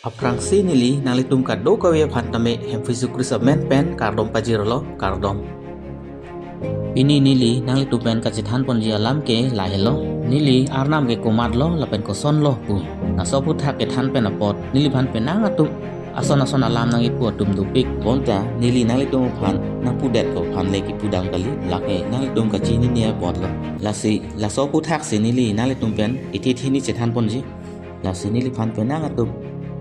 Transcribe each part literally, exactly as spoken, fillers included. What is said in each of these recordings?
Aphrangsi neli nanglitum kadokave aphan tame Hemphu Jisu Khristo amen pen kardom pajirlo, kardom. Pini neli nanglitum pen kachethan ponji alam ke lahelo. Neli Arnam ke komatlo lapen kosonlo pu. Laso aphuthak kethan pen apot neliphan penang atum ason ason alam nang-ipu atum dopik. Bonta neli nanglitum aphan nangpudetpo aphan le kipudam kali, lake nanglitum kachinine apotlo. Lasi laso aphuthak si neli nanglitum pen ithi thini chethan ponji. Lasi neliphan penang atum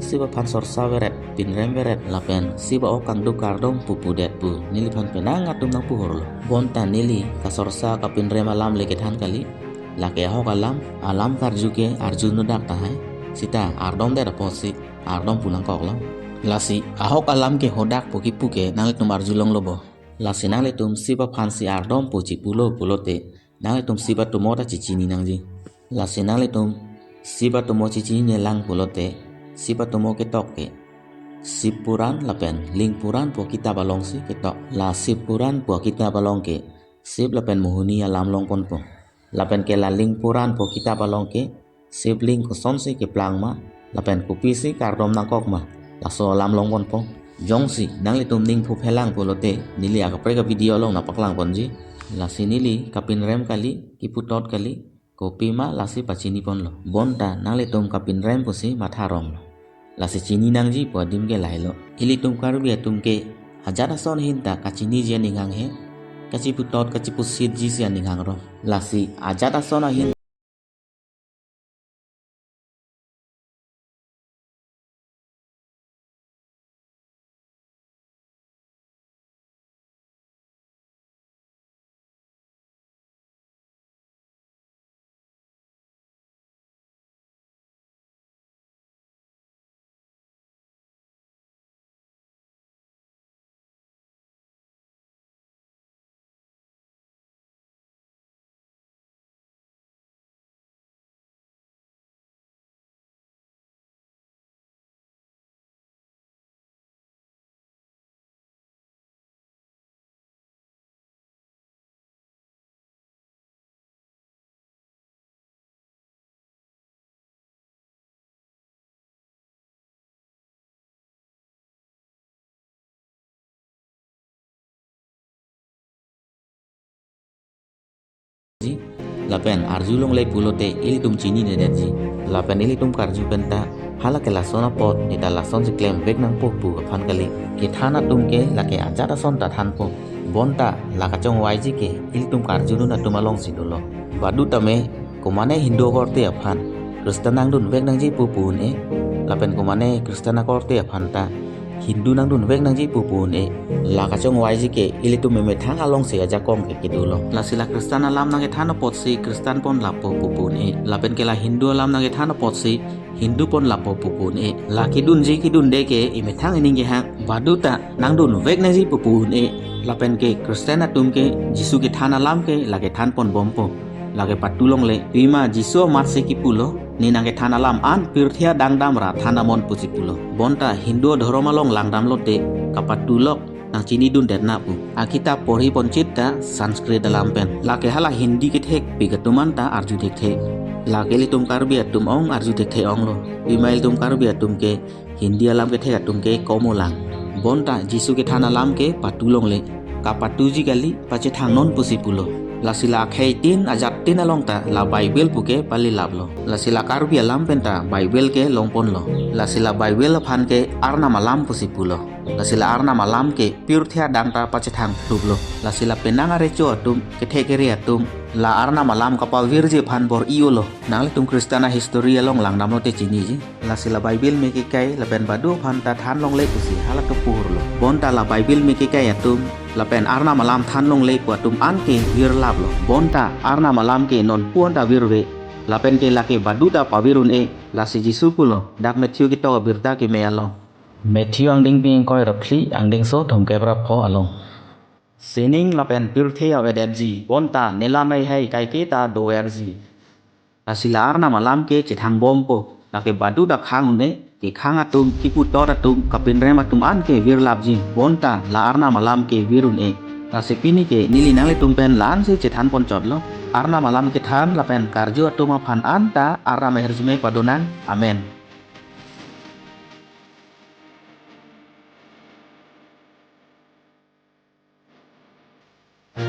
sip aphan sorsa veret, pinrem veret lapen sip a-ok kangduk kardom pu pudet pu neliphan penang atum nangpuhorlo. Bonta neli kasorsa kapinrem alam le kethan kali. Lake ahok alam, alam karju ke arjunodak tahai. Sita ardomdet apotsi ardom pu nangkoklo. Lasi ahok alam ke hodakpo kipu ke nanglitum arjulonglo bo. Lasi nanglitum sip aphansi ardom pu chipulo pulote nanglitum sip atomo ta chechini nangji. Lasi nanglitum sip atomo chechinine lang pulote, sip atomo ketok ke Shiv Puran lapen Ling Puran pu akitap alongsi ketok. La Shiv Puran pu akitap along ke Shiv lapen Mohini alam longponpo. Lapen ke la Ling Puran pu akitap along ke Shiv Ling kosonsi keplang ma lapen kopisi kardom nangkok ma, laso alam longponpo. Jongsi nanglitum ning phuphelang pulote neli akaprek a-video along nangpaklang ponji. Lasi neli kapinrem kali, kiputot kali, kopima lasi pachini ponlo. Bonta nanglitum kapinrem pusi matha ronglo. Lasi chini nangji pu adim ke lahelo. Ilitum Karbi atum ke ajat ason ahin ta kachiniji aning hanghe, kachiputot kachipusitji si aning hangro. Lasi ajat ason ahin Lapen arjulongle pulote ilitum chininedetji. Lapen ilitum karju penta hala ke lason apot, neta lasonsi klemvek nangpo pu aphan kali. Kethan atum ke lake ajat ason ta thanpo. Bonta la kachongvaiji ke ilitum karjudun atum alongsi dolo. Badu tame komane Hindu akorte aphan Kristan nangdunvek nangji pu pu un-e, lapen komane Kristan akorte aphan ta Hindu nangdunvek nangji pu pu un-e. La kachongvaiji ke ilitum emethang alongsi ajakong ke kedolo. Lasi la Kristan alam nangkethan apotsi Kristan pon lapo pu pu un-e. Lapen ke la Hindu alam nangkethan apotsi Hindu pon lapo pu pu un-e. La kedunji kedunde ke emethang ening kehang, badu ta nangdunvek nangji pu pu un-e. Lapen ke Kristan atum ke Jisu kethan alam ke lake than ponbompo. Lake patulongle, pima Jisu amatsi kipulo, ne nangkethan alam an pirthe adang damra than damnon pusi pulo. Bonta Hindu adhorom along langdamlote kapatulok nangchinidundet na pu. Akitap porhi ponchit ta Sanskrit alam pen. Lake hala Hindi kethekpik atum an ta arju thekthe. Lake ilitum Karbi atum ong arju thekthe onglo. Pima ilitum Karbi atum ke Hindi alam kethek atum ke komolang. Bonta Jisu kethan alam ke patulongle, kapatuji kali, pachethangnon pusi pulo. Lasi la akhei tin ajat tin along ta la Bible pu ke palilaplo. Lasi la Karbi alam penta Bible ke longponlo. Lasi la Bible aphan ke Arnam alam pusi pulo. Lasi la Arnam alam ke pirthe adang ta pachethang tuplo. Lasi la penang arecho atum, kethek kere atum, la Arnam alam kapavirji aphan bor-i-olo. Nanglitum Kristan a-history along langdamlote chiniji. Lasi la Bible me kekai lapen badu aphan ta thanlongle pusi halatum puhurlo. Bonta la Bible me kekai atum lapen Arnam alam thanlongle pu atum an ke virlaplo. Bonta Arnam alam ke non puan ta virve. Lapen ke lake badu ta pavir un-e. Lasi Jisu pulo, dak Matthew ketok abirta keme along. Matthew angdengpi ingkoi ra phli, angdengso thomkep ra pho along. Sining lapen pirthe avedetji, bonta nelam hei hei kaike ta doverji. Lasi la Arnam alam ke chethangbompo, lake badu ta khang un-e, kekhang atum, kiputot atum, kapinrem atum an ke virlapji, bonta la Arnam alam ke vir un-e. Lasi pini ke neli nanglitum pen la-ansi chethan ponchotlo. Arnam alam kethan lapen karju atum aphan an ta Arnam ahirjume padonang. Amen.